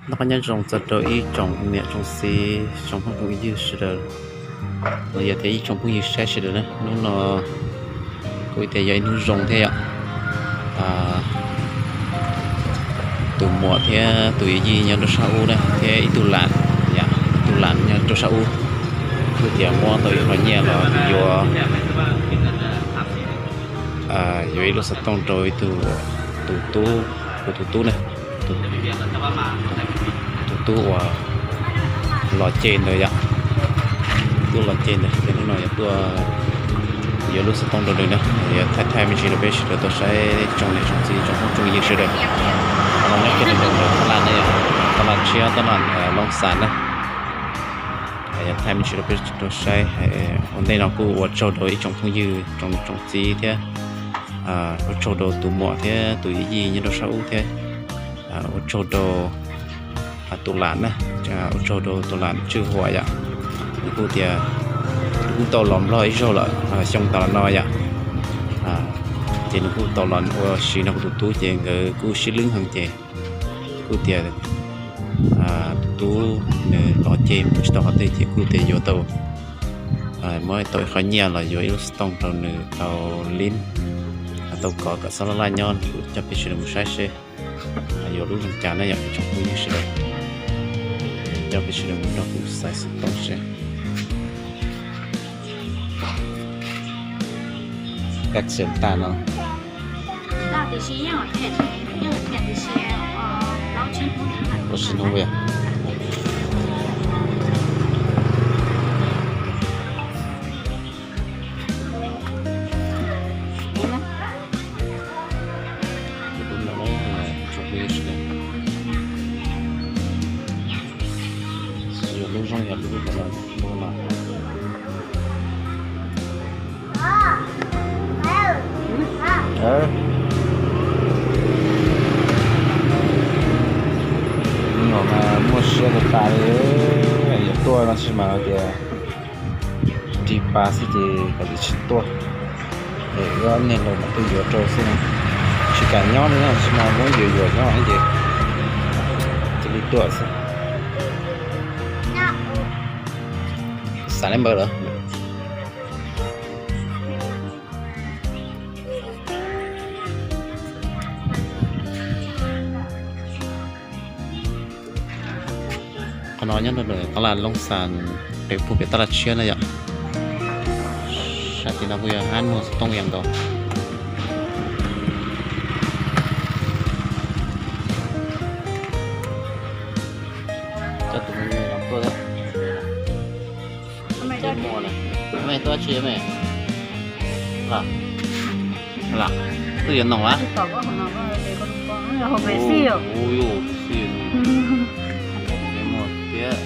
Noj qab nyob zoo txog rau ib tsoom niam tsoom txiv tsoom phooj tsoom ywg sawv daws, los yog tias ib tsoom phooj ywg saib sawv daws na. Hnub no kuj tias yog ib hnub zoo thiab yom. Tus muam thiab tus yawm yij nyob rau sab ub na, thiab ib tug lam, ib tug lam nyob rau sab ub. Kuj tias muab tau ib qho nyiaj los yuav, yuav ib lub xov tooj rau ib tug, tus tub, kuv tus tub na, tus tub uas los ces ntawd yom. Tub los ces ntawd ces hnub no yuav tuaj yuav lub xov tooj rau nws na. Yuav thaij thaij me ntsis rau peb sawv daws tau saib, tsoom niam tsoom txiv tsoom phooj tsoom ywg sawv daws. Qhov no nyob kiag rau ntawm tab laj na yom, tab laj tshiab tab laj Loob Xas na. Yuav thaij me ntsis rau peb tau saib. Ua ntej no kuj ua tsaug rau ib tsoom phooj ywg tsoom niam tsoom txiv thiab ua tsaug rau tus muam thiab tus yawm yij nyob rau sab ub thiab ua tsaug rau tus lam na, ua tsaug rau tus lam Tswj Huam yom. Nws kuj tias nws kuj tau los Nplog ib zaug lawm, xyoo tas los no yom. Ces nws kuj tau los ua si nrog kuv tus tub ces nkawd kuj sib hlub heev ces kuj tias tus tub nws los ces mus tsis tau qhov twg ces kuj tias yuav tau, muab tau ib qho nyiaj los yuav ib lub xov tooj rau nws tau lib, tau kov kom xob laj laj nyob. Kuv coj peb sawv daws mus saib seb yuav lub zoo cas na yom, ib tsoom phooj ywg sawv daws. Coj peb sawv daws mus nrog kuv xaiv xov tooj seb. Các trường ta no. Ua si hnub ya. Yog lub zoo yog lub no. Nyuam mas muaj siab tas tas li, yuav tuaj no tsis mas hais tias ris pa xwb ces kom tsis tuaj. Es wb ob niag laus mas tuaj yuav rau xwb, tsis kam nyob li na, tsis mas muab yuav yuav nyob ces cia li tuaj xwb. Xav li npawg lawm. Qhov no nyob rau tab laj Loob Xas, pem puag pem tab laj tshiab na yom. Sab tim no kuj yog hab muag xov tooj yam nkaus. Coj tus me me no tuaj. Mej tuaj tsi mej? Lam, twb yuav noom a. Ui, ui, ui, muag thiab.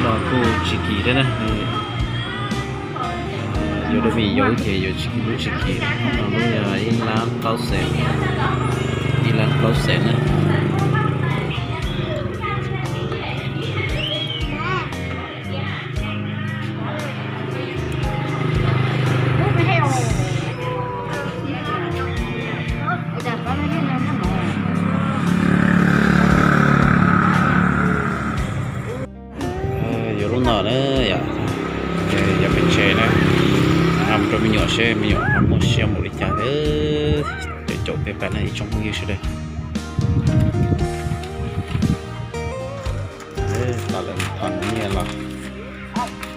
Los kuj tsis kim thiab na. Yuav dua me nyuam ces yuav tsis kim, lub tsis kim. Lub yog ib lab plaub xees, ib lab plaub xees na. Yuav lub no na, yog pem tsev na, mus rau me nyuam seb me nyuam ho muaj siab npaum li cas. Caum caum peb pab na ib tsoom phooj ywg sawv daws. Tam lawv thov nyiaj los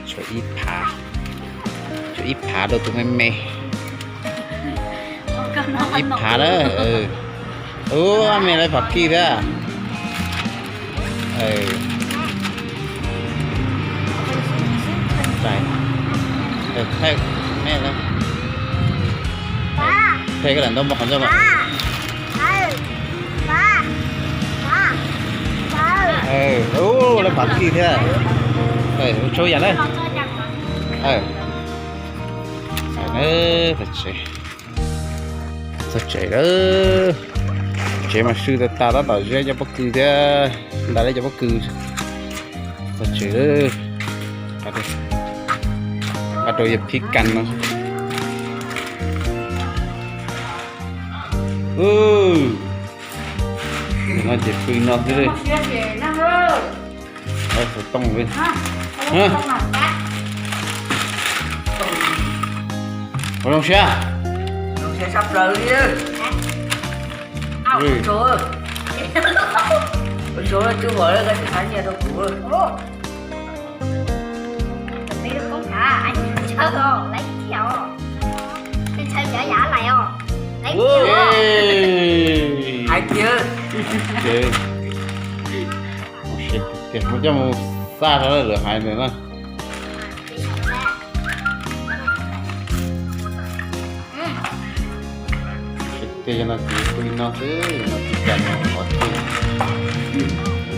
tshuav ib phav, tshuav ib phav rau tus me me. Ib phav na. Ub, me lawv pom kij thiab. Thaij, thaij koj lam ntaub npog qhov ncauj mas. Ub, lawv pav kij thiab. Ua tsaug yam na. Txog tsev lawm. Tsev mas sw tas tas, tab tom ze cov pob kws thiab, ntais lawv cov pob kws. Txog tsev lawm. Nqa rau yawg Phib Kas no. No ces pw no xwb. Xov tooj li. Ua zoo siab. Hais tias, tias muab coj mus xa rau lawv hais ntawd na. Tias yog no ces pw no xwb, no tsis kam no qhov twg,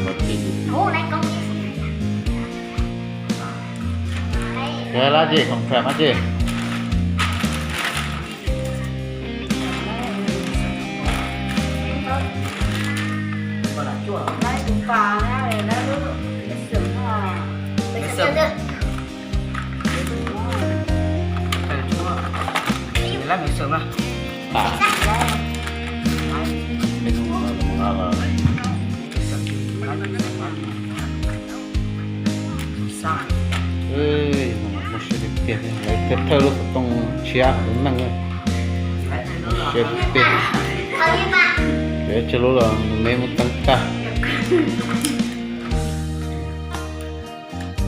qhov twg. Lab ces khoom pham mas ces. Muaj siab tiag tiag, lawv thawj thawj lub xov tooj tshiab lub neej. Muaj siab tiag tiag. Lawv tsawg lub los me muab teeb tag.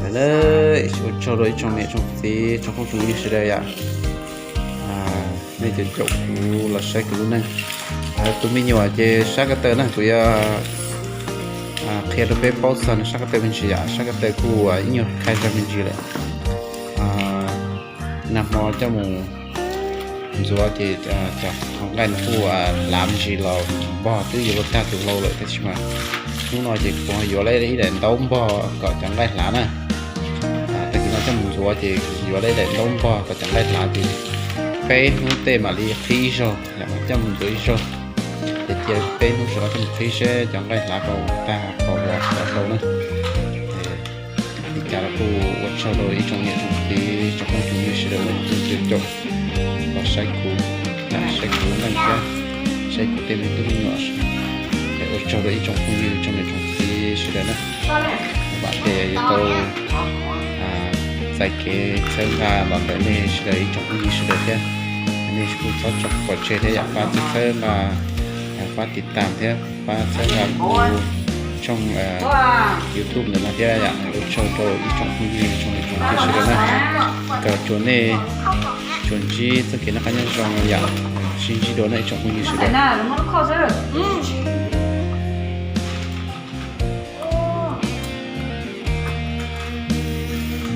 Ua tsaug rau ib tsoom niam tsoom txiv tsoom phooj tsoom ywg sawv daws yom. Nej cov caum kuv los saib kuv lub neej. Tus me nyuam ces sab ko taw na, kuv yuav qhia rau peb paub txog nws sab ko taw me ntsis yom, sab ko taw kuj ib nyuag qhia zog me ntsis lawm. Nag hmo coj mus ntxuav ces cov nqaij no kuj hlav me ntsis los npog, twb yuav luag tag tus hlau lawm, tab sis mas hnub no ces kuv yuav ib daim ntaub npog kom cov nqaij hlav na. Tag kis no coj mus ntxuav ces yuav ib daim ntaub npog kom cov nqaij hlav ces peb hnub tej mam li qhib ib zaug, mam coj mus ntxuav ib zaug. Ces cia peb hnub saum no coj mus qhib seb cov nqaij hlav rau tag qhov uas hlav rau na. Li cas los kuj ua tsaug rau ib tsoom niam tsoom txiv tsoom phooj tsoom ywg sawv daws uas caum los saib kuv, saib kuv lub neej thiab saib kuv tej me tub me nyuam. Ua tsaug rau ib tsoom phooj ywg tsoom niam tsoom txiv sawv daws na. Vam tias yuav tau txais kev txhawb nqa los ntawm nej sawv daws ib tsoom phooj ywg sawv daws thiab. Nej kuj txhob tso pov tseg thiab yom, pab txhawb nqa, pab tiv tam thiab pab txhawb nqa kuv tshooj YouTube ntawm no thiab yom. Ua tsaug rau ib tsoom phooj ywg tsoom niam tsoom txiv sawv daws na. Kom tsuas nej tsuas ntsib txoj kev noj qab nyob zoo yom. Sib ntsib dua nej ib tsoom phooj ywg sawv daws.